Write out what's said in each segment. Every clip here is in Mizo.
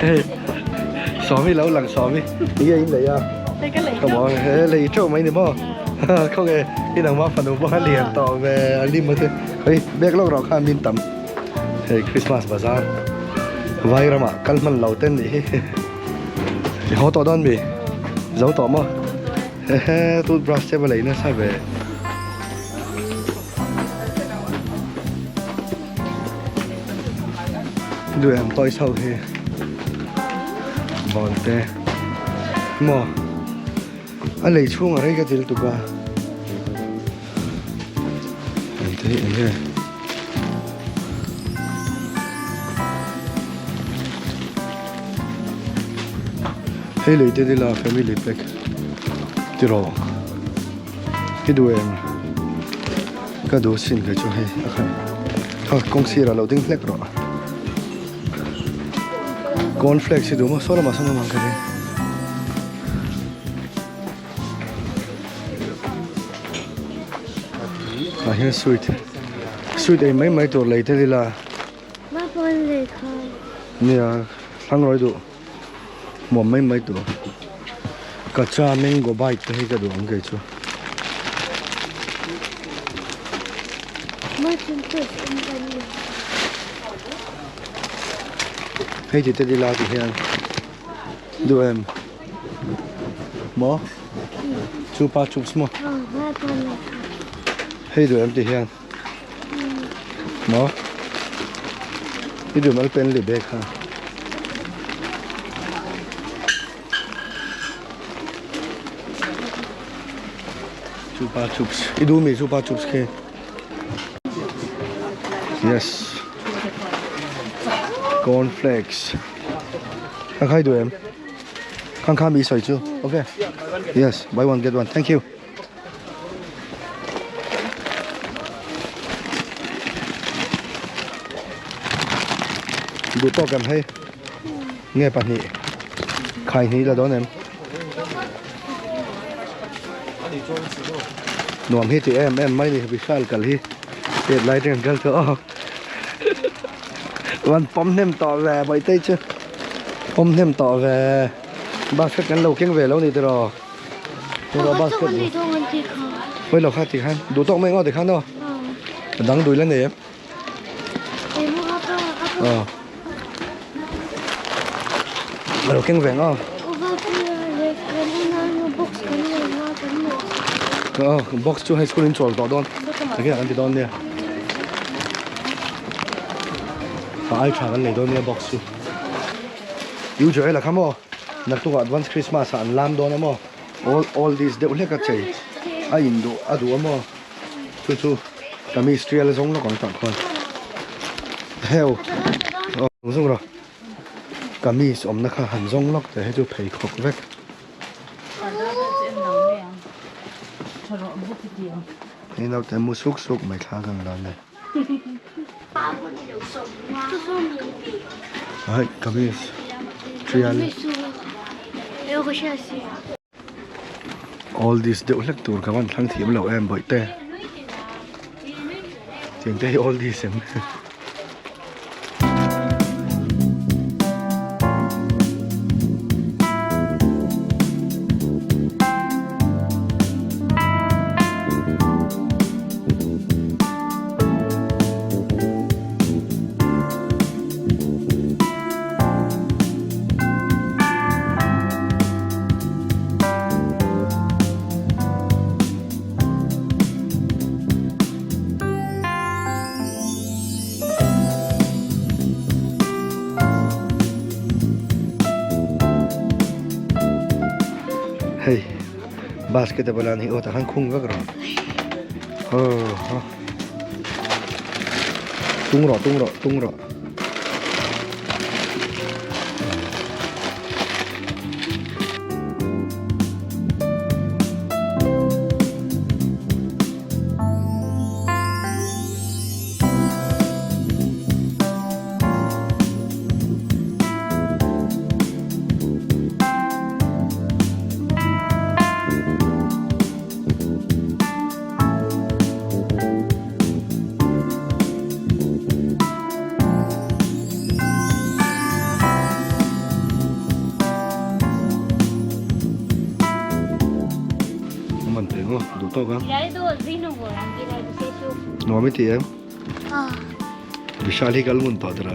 Hei Sawmi lo lang Sawmi enge in lei a ka maw he lei teuh mai ni maw khawnge i nangmah fanu pawh a lian tawh ve a lim a te hei bag lawk rawh khan min tam hei Christmas bazar vai ramah kal hman lo te nih hi i haw tawh dawn mi zo tawh maw hehe toothbrush te va lei nasa ve. Duh em toys ho hi ball te maw a lei chhung a rei ka til tuk a hei te hi eng nge hei lei te nila family pack tiraw. Ki duh em? Ka duh sin kei chu hei a khan kha kawng sirah lo ding hlek rawh. Cornflakes hi duh maw saw lamah sawn awm ang ka ring. Tah hian sweet sweet ei mai mai tur lei tel ila. Nia thlang rawi duh. Hmuam mai mai tur kacha mango bite te hi ka duh ang kei chu. Hei ti te dila ti hian duh em maw chupa chups maw hei duh em ti hian Maw? I duh mal pen li bag kha. Chupa chups. I duh mi chupa chups khi. Yes. Cornflakes. Khang khai duh em? Khang kha mi sawi chu. Okay. Yes, buy one get one. Thank you. Duh tawk em hei nge pahnih khai hnih la dawn em nuam hi ti em em mai ni Vishal kal hi tet lai teng kal chu aw van pawm hnem tawh ve Bawihtei chu pawm hnem tawh ve basket kan lo keng ve lo ni tiraw. Pawh lo kha ti khan duh tawk mai ngawt ti khan aw a dang dui la nei em aw a lo keng veng aw aw box chu hei school in chawl tawh dawn enge kan ti dawn nia a ai tha kan nei dawn nia box chu U Joel a kha maw Naktuk ah advance Christmas ah an lam dawn a maw? All all this deuh hlek a chei a in duh a duh a maw? Chu chu kamis trial zawng lawk ang tah khuan heu aw zawng rawh kamis awmna kha han zawng lawk teh hei chu pheikhawk vek. Hei naute mu suk suk mai thla kan la nei. Ai kamis trial all this deuh hlek tur ka van thlang thiam lo em bawihte tiang te hi all this em. Hei basket a bula ni aw tah khan khung vek rawh aw tung rawh tung rawh tung rawh. tawk ang. Nuam i ti em? Vishal hi kal ngun tawh tira.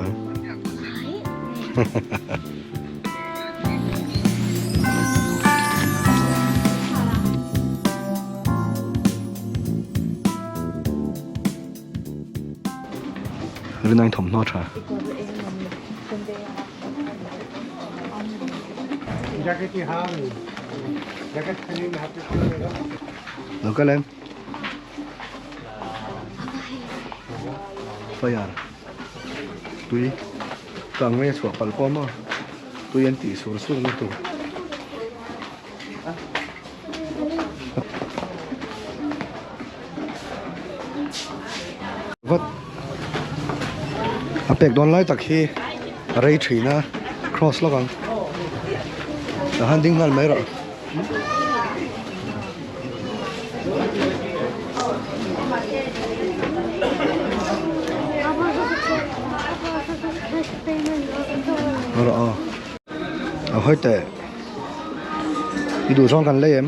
Rinai thawmhnaw tha. Lo kal em? Fire tui kang mai a chhuah palh pawh maw tui an tih sur sur na tur. Vat a pek dawn lai tak hi a rei thin a cross lawk ang tah han ding nghal mai rawh. Rawh aw a hawi teh i duh zawng kan lei em?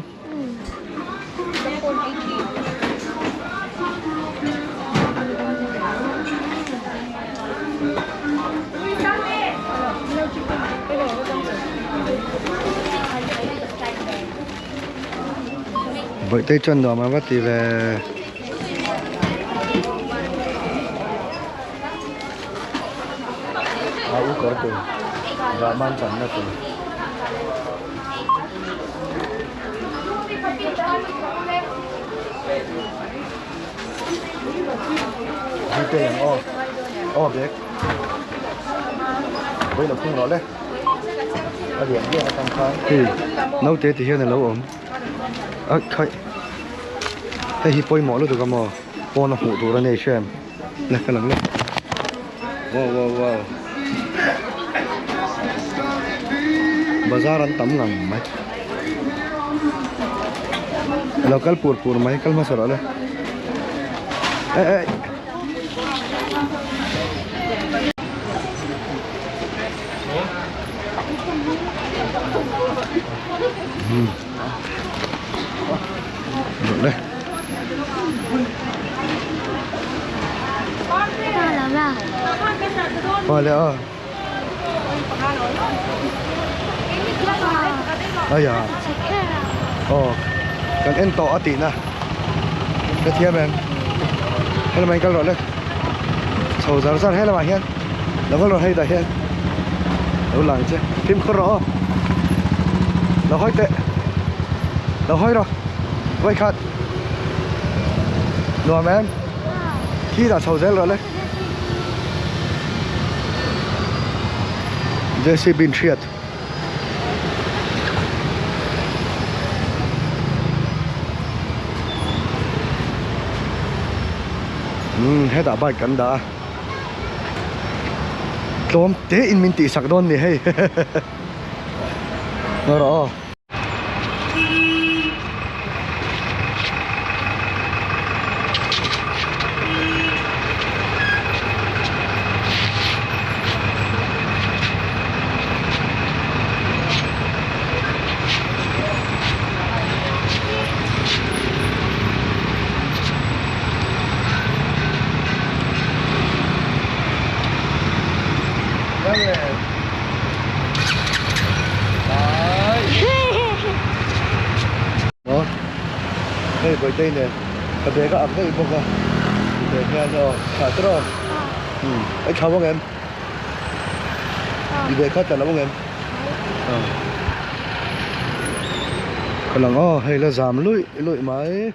Bawihte chuan nuam a va ti ve. A u kawr tur Rahman channa tur. Gpay ang aw. Aw bag. Vawi lo thung rawh le. A lian lian atang khan. Hei naute ti hian a lo awm. A khai. Hei hi pawimawh lutuk a maw. Pawn a hmuh tur a nei hrem. Le ka lang le. Wow wow wow. Bazar an tam ngang mai. Lo kal pur pur mai kal hmasa rawh le. Ei ei. Hmm. Rawh le. Pa le a. Aya. Oh. Kan en tawh a tihna. Ka thiam em. Helama in kal rawh le. Chho zar zar helamah hian. Lo kal rawh hei dah hian. Lo lang che. Fimkhur rawh aw. Lo hawi teh. Lo hawi rawh. Vawi khat. Nuam em? Khi dah chho zel rawh le. JCB in hriat. Umm hetah bike kan dah a. Tlawm te in min tihsak dawn ni hei. Ngaw rawh aw. Hei Bawitei nen ka bag a ak daih bawk a tih hian aw tha tawh a umm a tha vang em i bag kha tla lo ang em ka lang aw hei la zam luih luih mai.